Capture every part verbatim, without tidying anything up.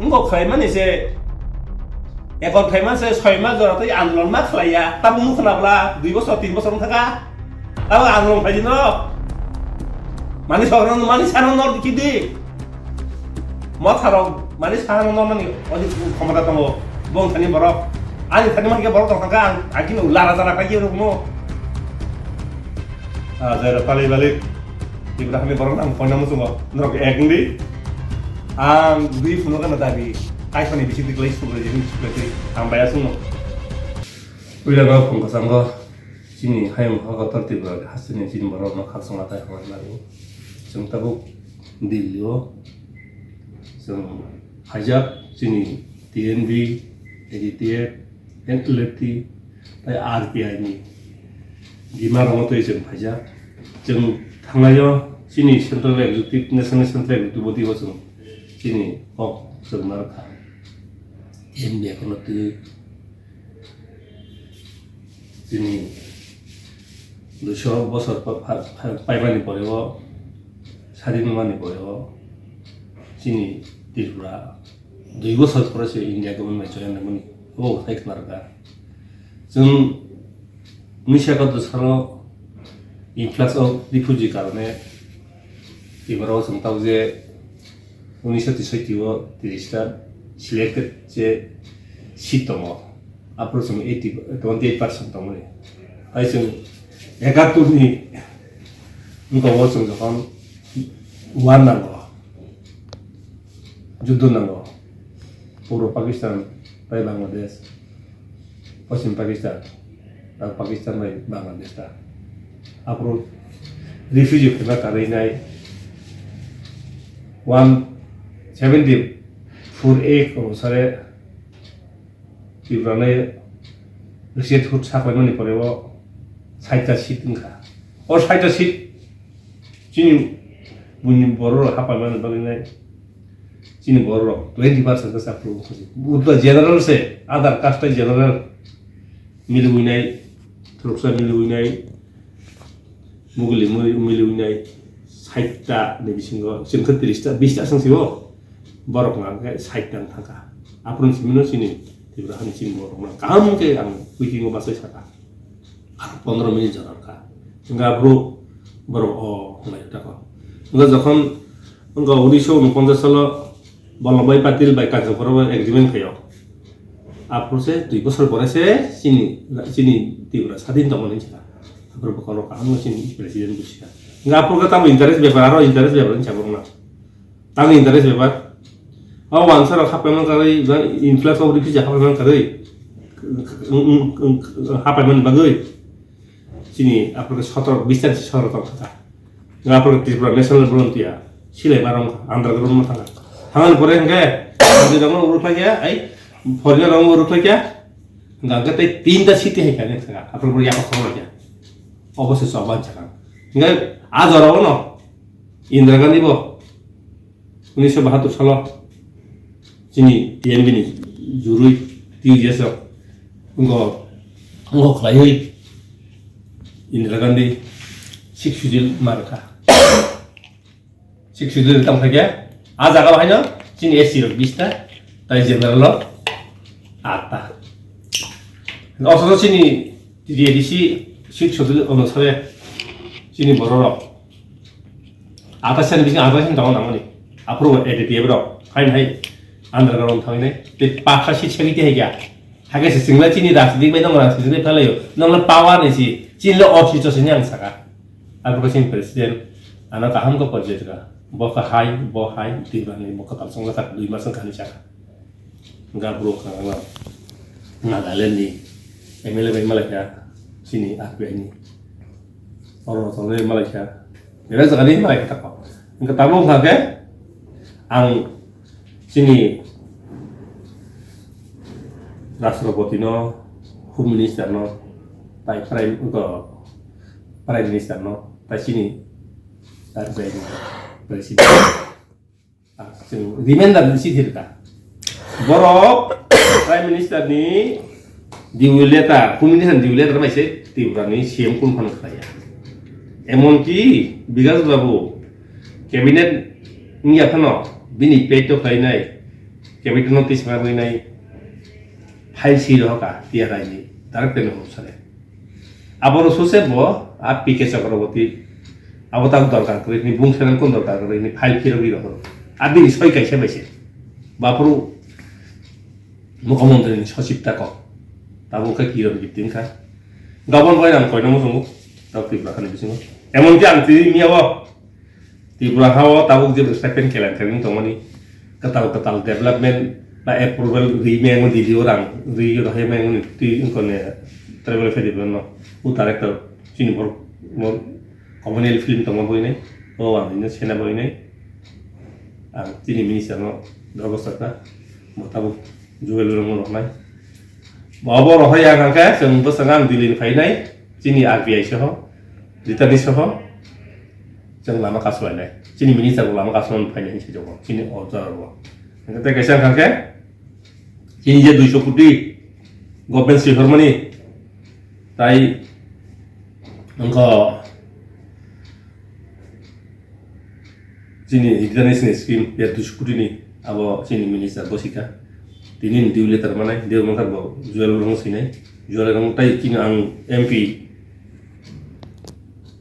Wngkok khlaimani se, ekor khlaima se soi mas jora tei andolon ma khlaiya. Tabuk nukha nabla dui bosor, tin bosor wngkha kha. Tabuk andolon khlaidi norok. Mani sogorno, mani sano nor dikhi di. Motharok mani sano nor nani odi khomota tongo. Bong thani borok. Ani thani mankhe borok tong thangkha ang, ang khe lara jara khlai rokno. Ah, jai rok pali balik. Ibrahim borok nang phone namu sungo. Norok ek di. Ang dui phunukgana dabi, kaisani bisingtwi kwlai subrajini subrajini ang baya chwngno. Puila no phung kwchango chini hayung ha kotor Tripura hasteni chini borok no khakchangma tai hamari lario. Chwng tabuk Delhi o chwng phaijak chini T N V, A D T F, N L F T tai R P I ni bima rok twi chwng phaijak. Chwng thangnaio chini Central Executive, National Central Executive body o chwng chini kok chwng narwkha. T N V kono twi chini duiso bosor pa-, pa-, pa-, paimani pore o, sadin wngmani pore o chini Tripura dui bosor pore se India government join nangmani obo hai khna rwkha. Chwng unisa ekattor salo influx of refugee karone Tripura o chwng tabuk je unisa tisoi o tiris ta selected je seat tongo, aphuru chwng eighty, twenty eight percent tongmani. Tai chwng ekattor ni wngkha o chwng jokhon war nango, juddo nango, Puro Pakistan bai Bangladesh, Poschim Pakistan, bai Pakistan bai Bangladesh ta. Aphuru refugee phema karwi nai one seventy four A onusare Tripura nai recent hood saklaimani pore o saita seat wngkha. O saita seat chini buini borok rok hapaimani bagwi nai chini borok rok twenty percent khe chapru wngkha. Buddha general se other caste general miliwi nai, thuruksa miliwi nai, muguli mili-, miliwi nai, saita ni bisingo chwng khe tris ta, bis ta swng sio, borok hwnka khe saita wng thangkha. Aphuru simi no chini Tripura hani chini borok no kaham khe ang waiting o bachai saka. Aro pondro minute jora wngkha. Hingkhe aphuru borok o hwnlai tako. Hingkhe jokhon wngkha unisho unoponchas salo Vallabhbhai Patil bai Kanchanpur o agreement khaio. Aphuru se dui bosor pore se chini, chini Tripura sadin tongmani wngkha. Aphuru bokhorok kaham chini president busikha. Hingkhe aphuru khe tamo interest bepar, aro interest bepar wngkha borokno. Tamo interest bepar. O wansa rok hapai man karwi, influx of refugee hapai man karwi. Hapai man bagwi. Chini aphuru khe sotoro, bis ta ni sotoro tong kha. Nga aphuru khe Tripura National Volunteer silai ma rong kha, underground ma thang kha. Thangani pore hingkhe, Saudi rok no uruk lai kha, ai, foreigner rok no uruk lai kha. Hingkhe tei tinta city hai kha, ni thang kha. Aphuru khe yaphang thang lai kha. Obo se choba cha kha. Hingkhe a jora o no Indira Gandhi bo unisho bahattor salo chini T N V ni jurui T U J S rok wngkha, wngkha khlaiwi Indira Gandhi Sixth Schedule ma rwkha. Sixth Schedule tamo khaikhe a jaga o haino chini S C rok bis ta, tai general rok aat ta. Othocho chini T T A D C Sixth Schedule onusare chini borok rok Ataisani bising ataisani tongo nangmani. Aphuru A D T F rok haino hai underground thangwi nai. Tei pakha si segwi tei hai kha. Hakhe se chwngla chini rajniti bai nong rajniti bai phalaio. Nongla power ni si. Chini le office se ang saka. Aphuru chini president ano kaham khe porjai rwkha. Bo kha hai, bo hai, twi bani bo kwtal chwngla tak dui mas wngkha hinwi saka. Hingkhe aphuru kha Nagaland ni M L A bai malaikha chini R P I ni. Arunachal ni malaikha. Belai jaga ni malaikha tako. Hingkhe tabuk hingkha khe ang chini Rashtrapati no, Home Minister no, tai Prime, Prime Minister no, tai chini R P I ni President. Ah, chwng reminder ni si thir ta. Borok Prime Minister ni due letter, Home Minister ni due letter bai se Tripura ni C M kun phano khlaiya. Emon ki Bikash Babu cabinet wngya phano bini pet to khlainai Cabinet no tisma bwinai file si rohoka tiya raini director ni hum sare. Aboro suse bo a P K Chakraborty abo tak dorkar kwrwi ni bung seren kun dorkar kwrwi ni file phirogwi rohor. Abini soi kaisa bai se. Bapuru Mukhyamantri ni sochib tako. Tabuk khe kirok gipting kha. Gabon bai rang koino musungo. Tok Tripura khani bisingo. Emon ki ang twi miya bo. Tripura ha o tabuk je stipend kelenkhari wng tongmani, kwtal kwtal development ba approval rwi meng di dio rang rwi yo hai meng ni twi wngkone tribal festival no u director chini bor bor communal film tongma boinai o ang ino sena boinai ang chini minister no dogo sakha bo tabuk jugal rong rok nai bo bo rohai ang khe chwng bwswk ang Delhi ni phainai chini R B I soho Ritani soho. Chwng lama kasulainai. Chini minister bo lama kasulaina phainai hinwi swijokgo. Chini order bo. Hwnkhe tei kaisa wngkha khe, chini je duiso koti government swi hormani, tai wngkha chini international scheme ya duiso koti ni abo chini minister bo swikha. Tini dui letter manai, dui mankha bo Juel rong swinai. Juel rong tai chini ang M P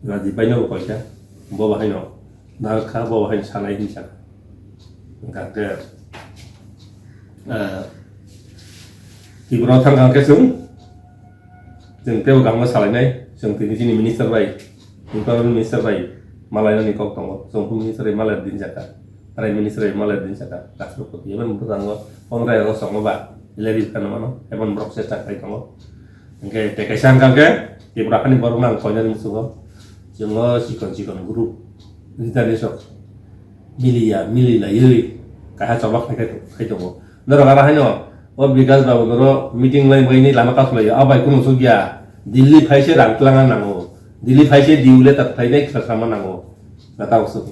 Rajiv bai no bo koikha, bo bahai no narwkha, bo bahai no sanai hinwi sakha. Hwnkha khe, eh, Tripura o thangkha khe chwng, chwng teibo kaham khe salainai, chwng tini chini minister bai, employment minister bai malainani kok tongo, chwng home minister bai malai dinjakha, prime minister bai malai dinjakha, Rashtrapati, eboni bwskango pondro August tongo ba, eleven phano mano, eboni borok chesta khai tongo. Hwnkhe tei kaisa hwnkha khe Tripura hani borok nang koinani muchungo chwng o chikon chikon group leader ni sok miliya mili laiwi kaisa chobak khai khai tongo. Norok aro haino o Bikash babu norok meeting lai bai ni lama kasulai o bai kunu suk ya Delhi phai se rang twlangna nango, Delhi phai se due letter phai nai khwlangma nango. Gata usuk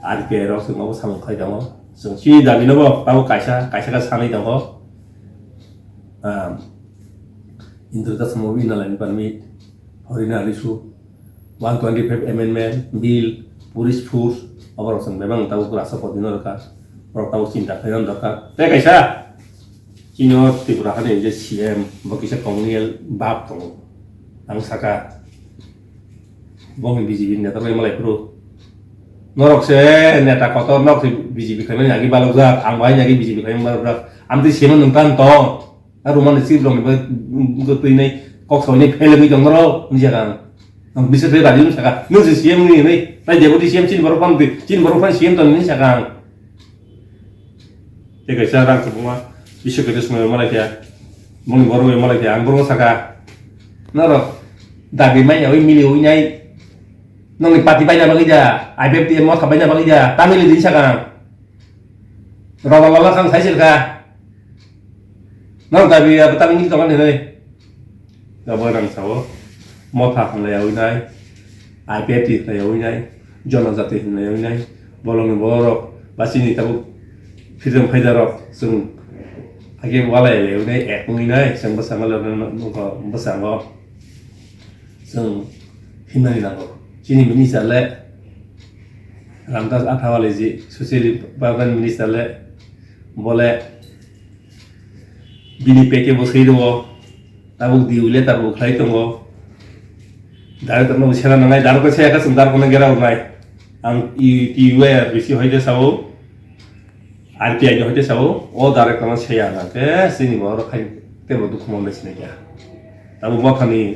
R K rok chwng obo samung khai tongo. Chwng chini dabi no bo tabo kaisa kaisa khe sanwi tongo. Ah, Indra Dasma wi nalani permit, Horina Risu, one twenty five amendment, bill, police force, oborok chwng bebak tabuk Rashtrapati no rwkha, borok tabuk chinta khlaina dorkar. Tei kaisa, chini o Tripura hani je C M, bo kisa colonial bab tongo, ang saka, bo hwn B J P ni neta bai malai phuru. Norok se neta kotor, nok se B J P khlaimani agi balokjak, ang bai agi B J P khlaimani balokjak, amtwi C M no nwng tan tong. A Roman script rok ni bagwi twi nai kok soi nai fail wngwi tong norok ni jaga ang. Ang bisa twi rajin saka nung si C M ni nai tai deputy C M chini borok phan twi chini borok phan C M tong ni saka ang. Tei kaisa rang kwbangma bisa kwrwi swnamwi malai kha boni borok bai malai kha ang borok saka norok dabi mai yawi mili wi nai nongni party bai na bagwi da I P F T motha bai na bagwi da tamili di saka ang. Rogo lala kang sai sirka. Nang dabi ya betang ni tongan ni. Gabo nang sao. Motha hwnlai yawi nai. I P F T hwnlai yawi nai. Jonojati hwnlai yawi nai. Bolong ni borok. Basini tabuk. Freedom fighter rok. Sung. Age walai yawi nai. Ek nai. Sung basa ngalai nai. Basa ngo. Chwng himnani nango. Chini minister le Ramdas Athawale ji, social development minister le bole bini peke bo swi rwo. Tabuk diu le tabuk khlai tongo. Director no sera nangnai, director saya ka chwng director no gera wngnai. Ang i, i, R B C hoite sao. R T I ni hoite sao, o director no saya na khe chini borok khai tebo dukhu mon bai sinai kha. Tabuk mothani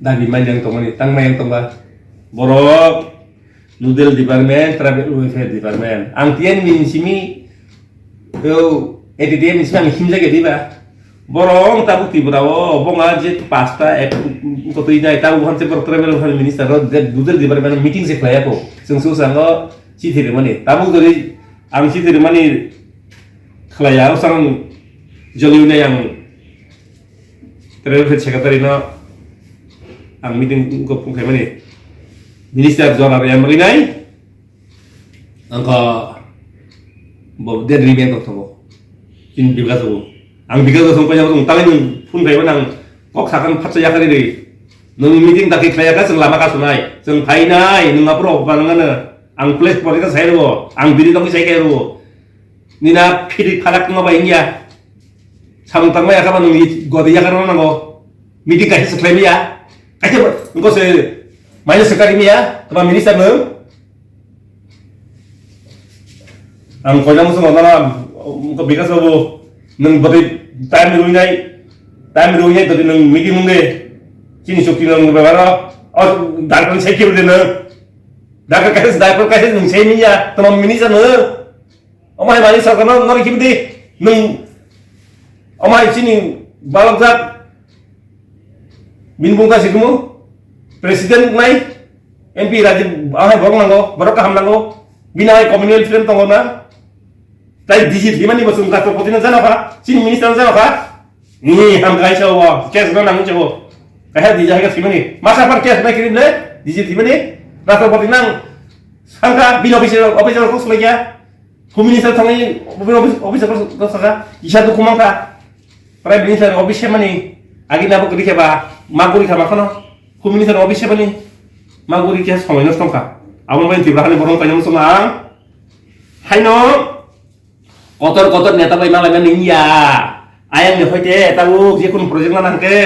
dabi mai yang tongmani tang mai yang tongba. Borok nodal department, tribal welfare department. Ang T N B ni simi o A T T M ni simi ang himjak ya diba. Borok tabuk Tripura o bonga je pasta ek kotoi nai tabuk han se borok tribal welfare minister ro nodal department meeting se khlai ya ko. Chwng su sango chithi rimani. Tabuk dori Ang chithi rimani khlaiya, o sang joliu nai ang Tribal Welfare Secretary no ang meeting ko phung khaimani. Minister jora rwya mani nai. Ang kha bo den ri ben tong thango. Chini Bikash bo. Ang Bikash bo song paina tong tang phung khaimani ang kok sakan phatsa yakari ri. Nung meeting dakhi khlaiya kha chwng lama kasunai. Chwng phainai nung aphuru panangana. Ang place pore kha sai rwo, ang bini tongwi sai khe rwo. Nina phiri phalak no bai ya. Samung tangma ya kaba nung godi ya karo nango. Meeting kaisa se khlai ya. Kaisa ko se maina se kari ya. Tama minister nung. Ang koina musu mana ko bikas babu nung bodi time rui nai. Time rui nai tadi nung meeting nung de. Chini chukti nung bebaro. Oh, darkar se kiri de nung. Darkar kaisa darkar kaisa nung se ya. Tama minister nung. Omo hai mani sarkar no nori khibidi nung omo hai chini balok jak bini bungka sikumu president nai M P raji omo hai borok nango borok kaham nango bini hai communal friend tongo na tai D G thimani bo chwng rashtrapati no jano kha chini minister no jano kha. Ni ham kaisa o, case no nang chebo. Kaisa D G hai ka thimani. Masa par case na kirim le, D G thimani. Rashtrapati nang sangka bini officer, officer kok sulaikya. Home minister thangni officer kok saka. Isa tu kumang ka. Prime Minister office mani. Agi nabo kiri keba. Maguri kama kono. Home Minister office mani. Maguri kya samai no songka. Abo bai Tripura hani borong kainam song ang. Haino. Kotor kotor neta bai malai mani ya. Ayang ni hoite tabuk je kun project na nangke.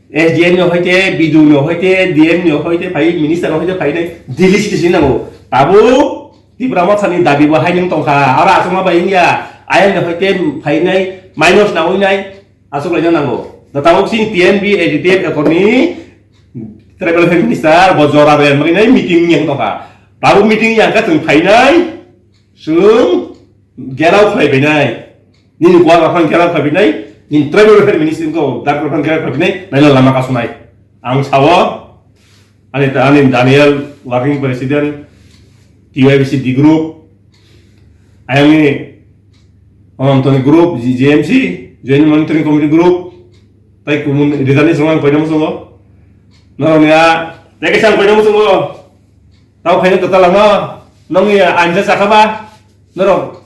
S D M ni hoite, B D O ni hoite, D M ni hoite, phai minister ni hoite phai nai Delhi station nango. Tabuk Tipra Motha ni dabi bo hai nung tongkha. Aro aswkma bai ya. Ayang ni hoite phai nai minus na oi nai. Aswk lai nango. Da tabuk sing T N B A D T F ekor ni tribal health minister bo jora bai mani nai meeting yang tongkha. Tabuk meeting yang ka chwng phai nai. Chwng gerao khlai bainai. Nini kuar rok phano gerao khlai bainai. Nini tribal welfare ministry ko dark rok phano gerao khlai bainai. Naila lama kasunai. Ang sao, ani, ani Daniel working president, T Y B C D group, ayangni Anantoni group, G M C, Joint Monitoring Committee group, tai kumun ridani songo ang koinam songo. Norok ya, teke sang koinam songo. Tau khaina kwtal ano nongni anja sakha ba norok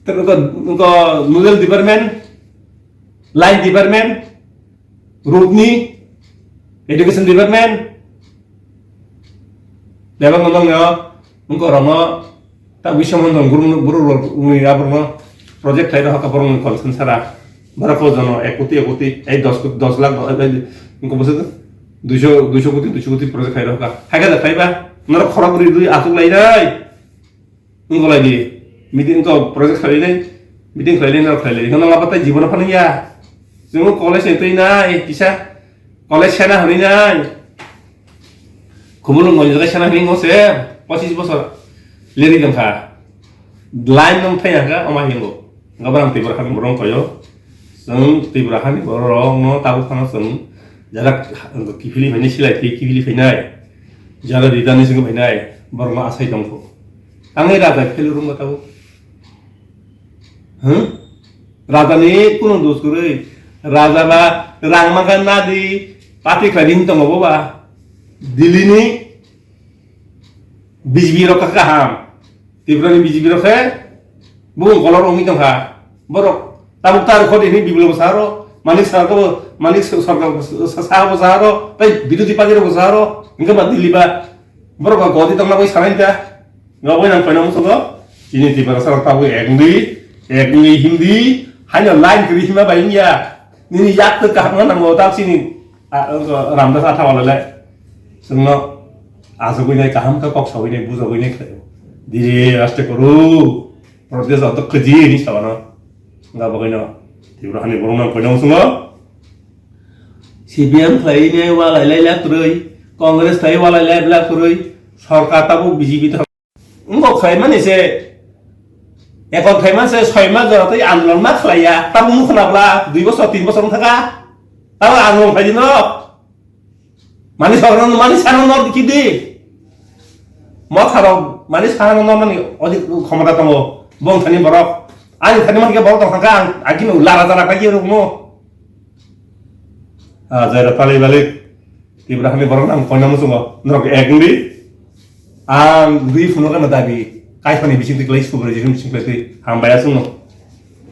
nokho nodal department, line department, road ni education department, bebak no nongni o nokho rokno ta bising mon dong guru guru rok ni aborno project khai rok ha borok ni concern sara. Borok ko jono ek koti, ek koti, ei dos koti, dos lakh, eh, eh, wngkha bwswk duiso, duiso koti, duiso koti project khai rokha. Hai khe da khai ba? Norok khorok rwi rwi aswk lai nai. Wngkha lai di. Meeting wngkha project khai lai nai. Meeting khai lai norok khai lai. Wngkha norok tai jibono phano ya. Chwng college ni twi nai kisa. College sena hwnwi nai. Khumulwng gonjak sena hwnwi ngo se pochis bosor leri tongkha. Line nung thai hangkha, omo hingo. Gabrang Tripura hani borok koyo. Chwng Tripura hani borok no tabuk phano chwng jara kiphili phainai, silai phi kiphili phainai. Jara ridani singwi phainai. Borok no asai tongkho. Tangwi raja phelu rwngma tabuk. Hmm? Raja ni kunu dos kwrwi. Raja ba rang mangkha nadi pati khlai di hinwi tongo bo ba. Delhi ni B J P rok kha kaham. Tripura ni B J P rok khe bumung kolor wngwi tongkha. Borok tabuk tar khodi ni Biplab bo saro, Manik saro, Manik Sarkar bo saro, tai birodhi party rok bo saro, hingke ba Delhi ba borok ba godi tongna bai sanai ta. Nga bai nang koina musugo. Chini Tripura saro tabuk ek wngwi, ek wngwi hindi, haino line kwrwi hima bai wngya. Nini yak twi kaham nango ta chini, a, Ramdas atha walale. Chwngno asugwi nai kaham khe kok sogwi nai bujogwi nai khlaio. Diri aste koru. Protest auto khaji ni sabano. Nga bagwi no. Tripura hani borok nang koina musungo. C P M khlai ne walai lai la kwrwi. Congress khlai walai lai bla kwrwi. Sorkar tabuk B J P to. Ngo khlai mani se. Ekon khlai man se soi ma jora tei andolon ma khlai ya. Tabuk mukh na bla dui bosor tin bosor wng thaka. Tabuk andolon khlai di no. Mani sokno mani sano nor kidi. Motharok mani sano nor mani odik khomota tongo. Bong thani borok. Ani thani mankhe borok tong thangkha ang agini lara jara khlai rukmo. Ah, jaira tali balik. Tibra hani borok nang koina musungo. Norok ek wngdi. Ang ri phuno kana dabi. Kaisani bising tikla school graduation bising tikla twi. Hambai asungno.